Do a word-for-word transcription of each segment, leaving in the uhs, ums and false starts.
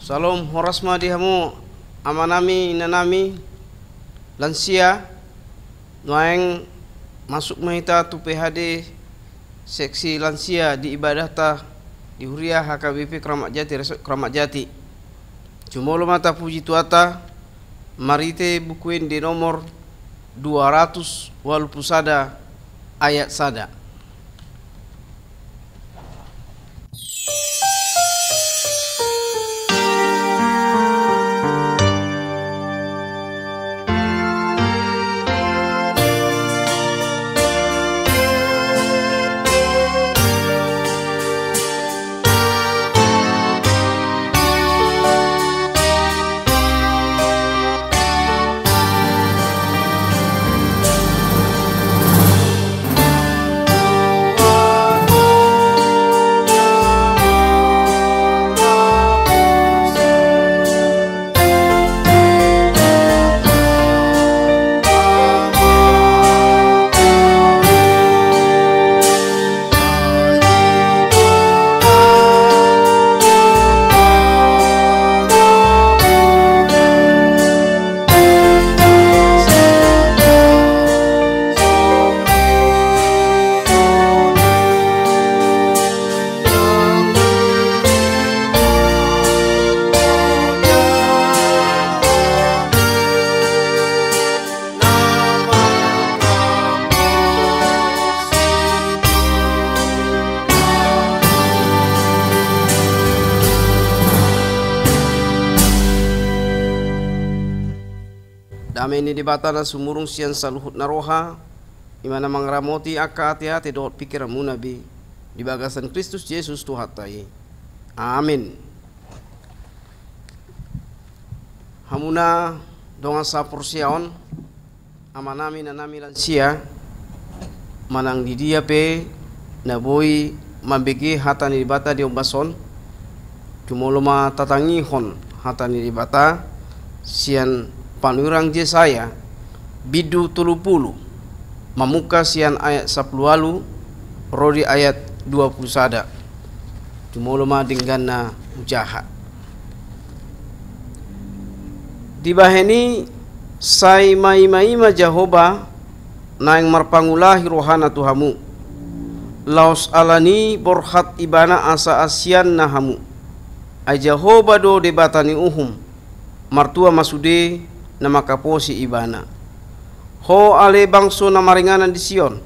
Salom, horas ma di hamu amanami, inanami, lansia. Nuaeng masuk ma hita tu P H D seksi lansia di ibadahta di Huria H K B P Kramat Jati, Resort Kramat Jati. Jumolo ma tapuji Tuhanta marhite Buku Ende nomor dua ratus ualu pulu sada, ayat sada. Dame ni Debata na sumurung sian saluhut na roha, i ma na mangaramoti angka ateate dohot pingkiranmuna be, di bagasan Kristus Jesus Tuhanta i. Amin. Hamuna dongan saporseaon, amanami, inanami, lansia, manang di dia pe na boi mambege hata ni Debata di ombas on, jumolo ma tatangihon hata ni Debata sian panurirang Jesaya bindu tolu pulu, mamungka sian ayat sampulu ualu ro di ayat dua pulu sada. Jumolo ma denggan na hujaha. Dibahen i, sai maima-ima Jahowa naeng marpangulahi rohana tu hamu, laos ala ni borhat ibana asa asianna hamu. Ai Jahowa do Debata ni uhum, martua ma sude na mangkaposi ibana. Ho ale bangso na maringanan di Sion,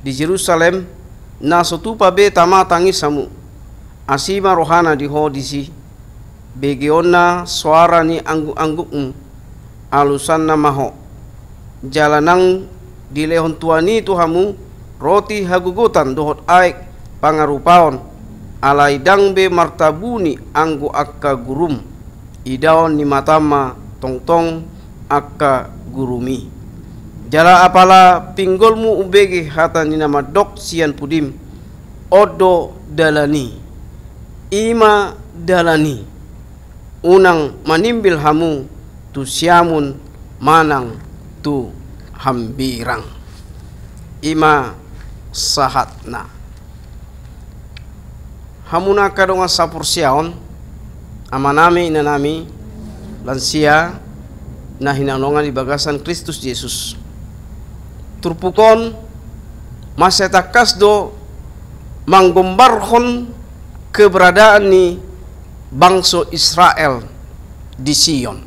di Jerusalem, na so tupa be tama tangis hamu. Asi ma rohana di ho disi. Begeonna soara ni angguk-anggukmu, alusanna ma ho. Jala ndang dilehon Tuhan i tu hamu roti hagogotan dohot aek pangarupaon, alai ndang be martabuni anggo angka gurum. Idaon ni matam ma tongtong angka gurumi. Jala apala pinggolmu umbege hata ni na mandok sian pudim, on do dalan i, i ma dalan i, unang manimbil hamu tu siamun manang tu hambirang. I ma sahatna. Hamuna angka dongan saporseaon, amanami, inanami, lansia, na hinaholongan di bagasan Kristus Jesus. Turpuk on, mansai tangkas do manggombarhon keberadaan ni bangso Israel di Sion.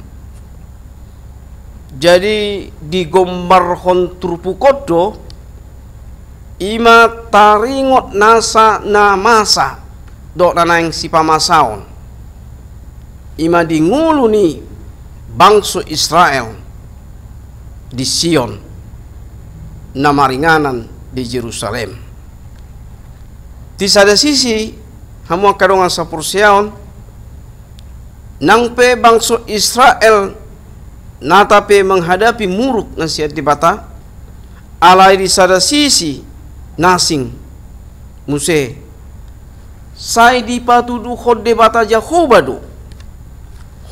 Jadi, digombarhon turpuk on do, i ma taringot nasa na masa, dohot na naeng sipamasaon. I ma di ngolu ni bangso Israel di Sion, na maringanan di Jerusalem. Di sada sisi, hamu angka dongan saporseaon, nang pe bangso Israel nata pe menghadapi muruk na sian Debata, alai di sada sisi na asing muse, sai dipatuduhon Debata Jahowa do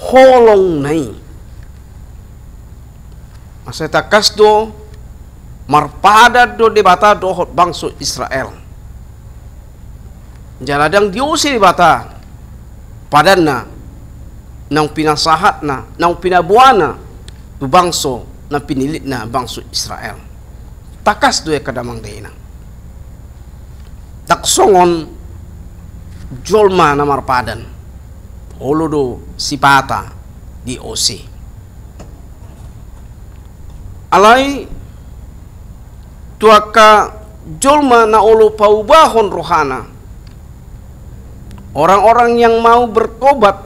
holongna i. Mansai tangkas do, marpadan do Debata dohot bangso Israel. Jala ndang diose Debata padanna naung pinasahatna, naung pinaboana tu bangso na pinilitna, bangso Israel. Tangkas do i angka damang dainang. Ndang songon jolma na marpadan, olo do sipata di ose. Alai tu angka jolma na olo paubahon rohana, orang-orang yang mau bertobat,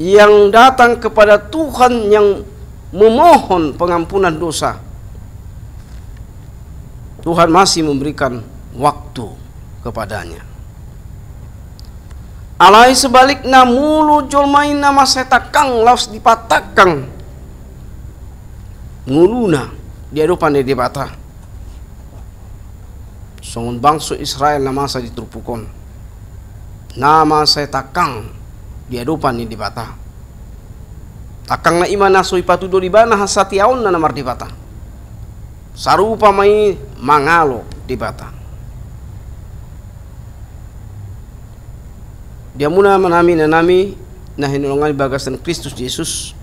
yang datang kepada Tuhan, yang memohon pengampunan dosa, Tuhan masih memberikan waktu kepadanya. Alai sebalikna, molo jolma i na mansai tangkang, laos dipatangkang ngoluna di adopan ni Debata, songon bangso Israel na masa di turpuk on, na mansai tangkang di adopan ni Debata. Tangkangna i ma na so ipatuduhon ibana hasatiaonna na mardebata. Sarupa ma i mangalo Debata. Di hamuna amanami, inanami, na hinaholongan di bagasan Kristus Jesus,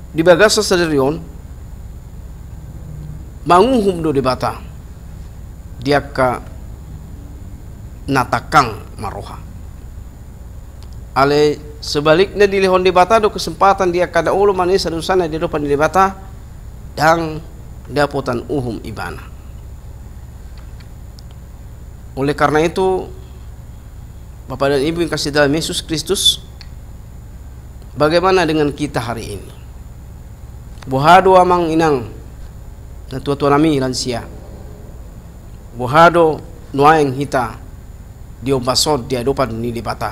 di bagasan sadari on, manguhum do Debata di angka na tangkang marroha. Alai sebalikna, dilehon Debata do kesempatan di angka na olo manesa dosana di adopan ni Debata, ndang dapotan uhum ibana. Oleh karena itu, Bapa dan Ibu yang kasih dalam Yesus Kristus, bagaimana dengan kita hari ini? Boha do amang inang, na tua-tua nami, lansia? Boha do nuaeng hita di ombas on di adopan ni Debata?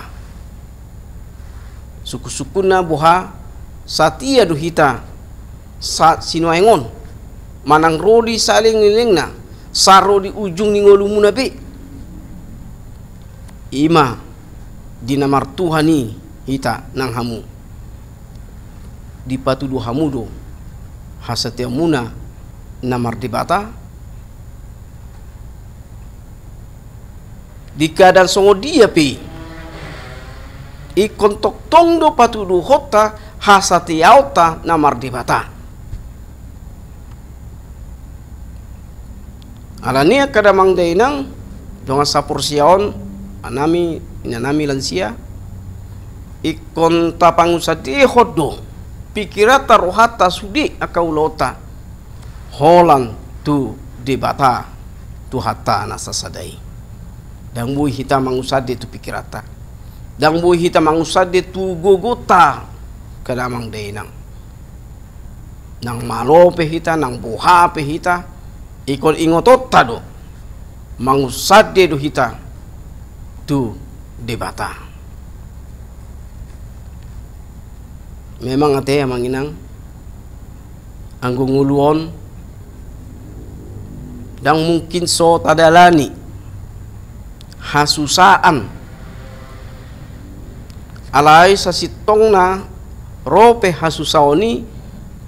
Sungkun-sungkunna, boha satia do hita sa-, sinuaeng on, manang ro di saleleng-lelengna, sa ro di ujung ni ngolumuna be? I ma di na martuhan i hita nang hamu. Dipatudu hamu do hasatiaonmuna na mardebata? Di keadaan songon dia pe, ingkon tongtong do patuduhonta hasatiaonta na mardebata. Alani i angka damang dainang, dongan saporseaon, amanami, inanami, lansia, ingkon tapangunsadehon do pikiranta, rohanta, sude angka ulaonta holan tu Debata, Tuhanta na sasada i. Ndang boi hita mangunsade tu pikiranta, ndang boi hita mangunsade tu gogonta, angka damang dainang. Nang malo pe hita, nang boha pe hita, ingkon ingotonta do, mangunsade do hita tu Debata. Memang ate amang inang, anggo ngolu on ndang mungkin so tadalani hasusaan. Alai sasintongna ro pe hasusaon i,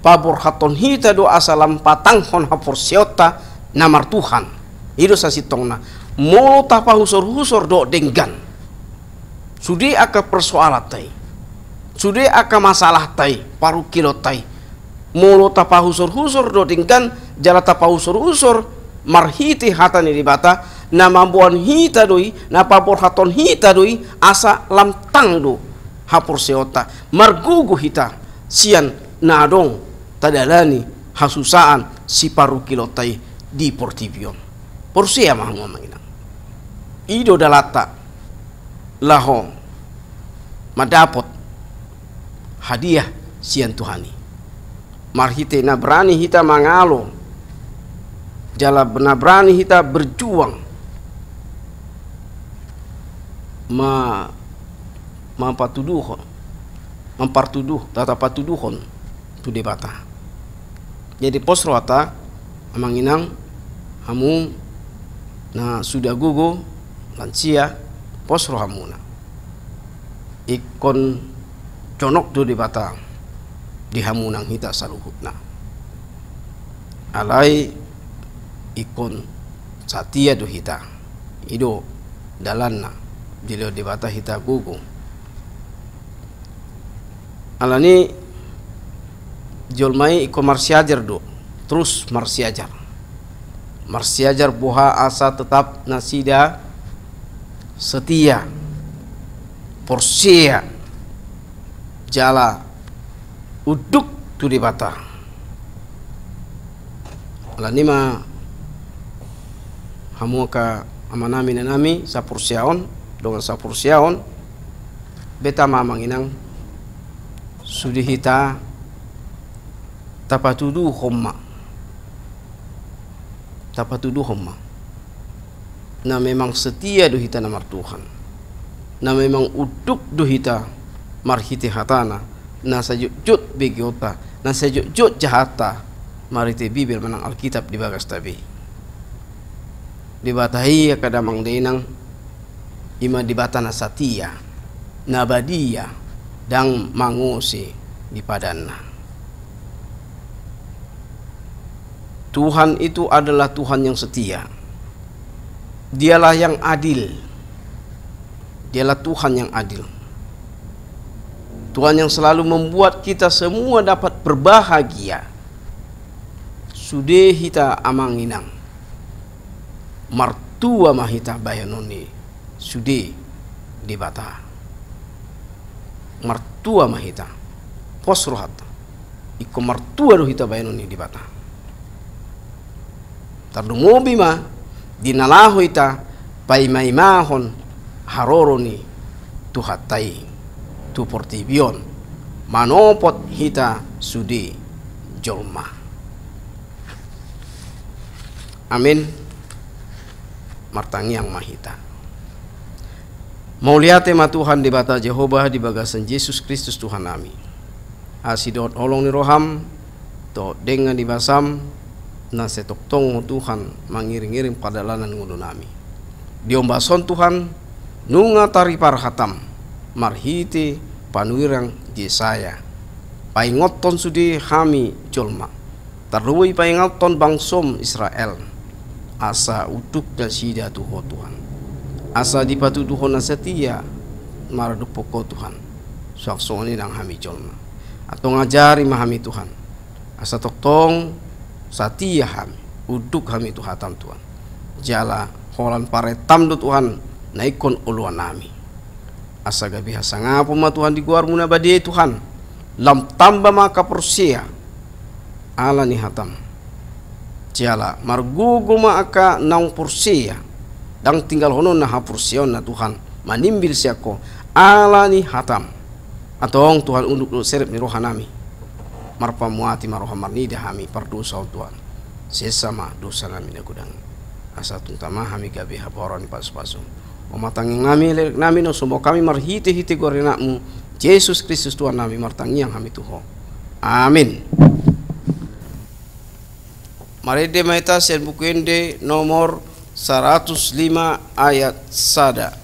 paborhathon hita do asa lam patanghon haporseaonta na martuhan. I do sasintongna. Molo tapahusor-husor dohot denggan sude angka persoalanta i, sude angka masalahta i, parungkilonta i, molo tapahusor-husor dohot denggan, jala tapahusor-husor marhite hata ni Debata, na mamboan hita do i, na paborhathon hita do i, asa lam tang do haporseaonta, margogo hita sian na adong tadalani hasusaan siparungkilonta i di portibi on. Porsea ma hamu amang inang. I do dalanta laho mandapot hadiah sian Tuhan i. Marhite na berani hita mangalo, jala na berani hita berjuang ma-, mampatuduhon, mampartuduh, tata patuduhon tu Debata. Jadi pos rohanta, amang inang, hamu na suda gogo, lansia, pos rohamuna. Ingkon jonok do Debata di hamu nang hita saluhutna. Alai ingkon satia do hita I do dalanna dilehon Debata hita gogo. Alani jolma i ingkon marsiajar do, terus marsiajar. Marsiajar boha asa tetap nasida setia, porsea, jala unduk tu Debata. Alani ma hamu angka amanami, inanami, saporseaon, dongan saporseaon, beta ma amang inang, sude hita tapatuduhon ma. Tapatuduhon ma. Na memang setia do hita na martuhan. Na memang unduk do hita marhite hatana, na sai jotjot begeonta, na sai jotjot jahatta, marhite Bibel manang Alkitab di bagasta be. Debata i angka damang dainang, i ma Debata na satia, na badia, ndang mangose di padanna. Tuhan itu adalah Tuhan yang setia. Dialah yang adil. Dialah Tuhan yang adil. Tuhan yang selalu membuat kita semua dapat berbahagia. Sude hita amang inang, martua ma hita bahenon ni sude Debata. Martua ma hita. Pos rohanta. Ingkon martua do hita bahenon ni Debata. Tarlumobi ma di na laho hita paimaimahon haroro ni Tuhanta i tu portibi on, manopot hita sude jolma. Amin. Martangiang ma hita. Mauliate ma Tuhan Debata Jahowa di bagasan Jesus Kristus Tuhannami. Asi dohot holong ni roham, dohot denggan ni basam, na sai tongtong Ho Tuhan mangiringiring pardalanan ngolunami. Di ombas on Tuhan, nunga taripar hatam, marhite panurirang Jesaya. Paingothon sude hami jolma. Tarlumobi paingothon bangsom Israel, asa unduk nasida tu Ho Tuhan. Asa dipatudu Ho na satia maradophon Ho Tuhan. Suang songon i nang hami jolma. Antong ajari ma hami Tuhan. Asa tongtong satia hami, unduk hami tu hatam Tuhan. Jala holan parentam do Tuhan, na ingkon oloannami. Asa gabe hasangapon ma Tuhan di goarmu na badia i Tuhan. Lam tamba ma angka porsea, ala ni hatam. Jala margogo ma angka naung porsea, ndang tinggalhononna haporseaonna Tuhan, manimbil sian Ho, ala ni hatam. Antong Tuhan unduk dohot serep ni rohanami. Marpamuati ma roham marnida hami pardosa on Tuhan. Sesa ma dosanami na godang. Asa tung tama hami gabe hapoaran ni pasupasu. Omak tangiangnami, leleknami, na so hami marhitehite goar ni anakmu, Jesus Kristus Tuhannami martangiang hami tu Ho. Amin. Marende ma hita sian Buku Ende nomor saratus lima ayat sada.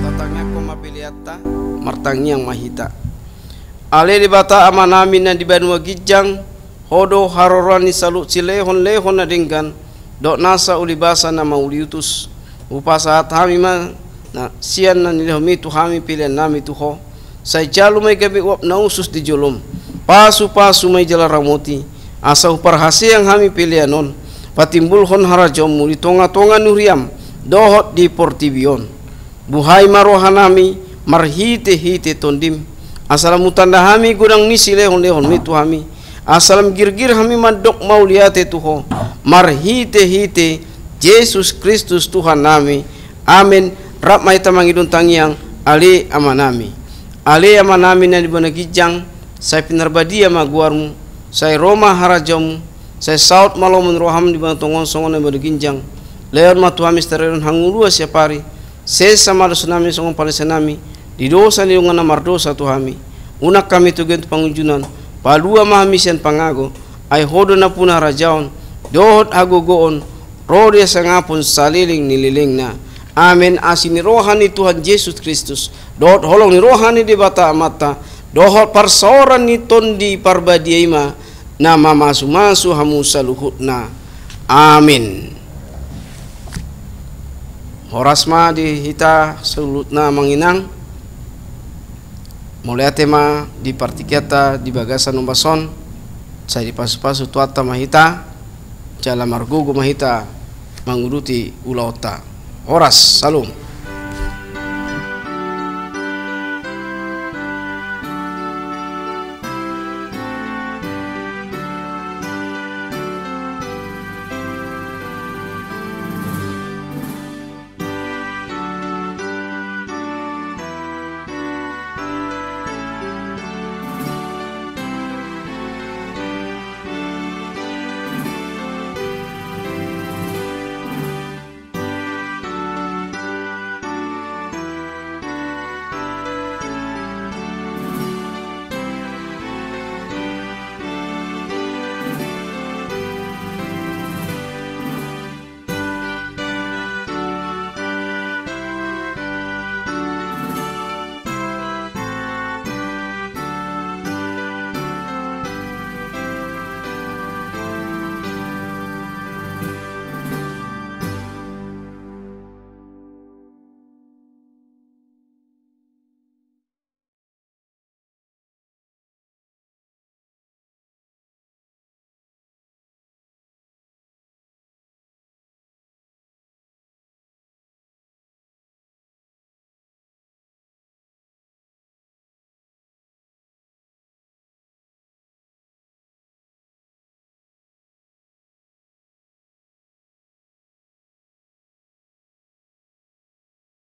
Tatangiangkon ma peleanta, martangiang ma hita. Ale Debata Amanami na di banua ginjang, Ho do haroroan ni saluhut silehonlehon na denggan, dohot nasa ulibasa na mauliutus. Hupasahat hami ma na sian na nilehonmi tu hami peleannami tu Ho. Sai jalo ma i gabe uap na usus di jolom. Pasupasu ma i jala ramoti. Asa huparhaseang hami pelean on patimbulhon harajaonmu di tongatonga ni huriam. dohot di portibi on. Buhai ma rohanami marhite-hite Tondim, asa lam hutanda hami godang ni silehon-lehonmi tu hami, asa lam girgir hami mandok mauliate tu Ho, marhite-hite Jesus Kristus Tuhannami. Amen. Rap ma hita mangidung tangiang. Ale Amanami, ale Amanami na di banua ginjang, sai pinarbadia ma goarMu, sai ro ma harajaonMu, sai saut ma lomo ni rohaM di banua tonga on songon na di banua ginjang. Lehon ma tu hami sadari on hangoluan siapari, sesa ma dosanami songon panesanami di dosa ni dongan na mardosa tu hami. Unang hami togihon tu pangunjunan, palua ma hami sian pangago, ai Ho do nampuna harajaon, dohot hagogoon, ro di hasangapon saleleng ni lelengna. Amen. Asi ni roha ni Tuhan Jesus Kristus, dohot holong ni roha ni Debata Amanta, dohot parsaoran ni Tondi Parbadia i ma na mamasu-masu hamu saluhutna. Amen. Horas ma di hita saluhutna amang inang. Mauliate ma di partingkianta di bagasan ombas on. Sai dipasu-pasu Tuhanta ma hita, jala margogo ma hita manguduti ulaonta. Horas, salom.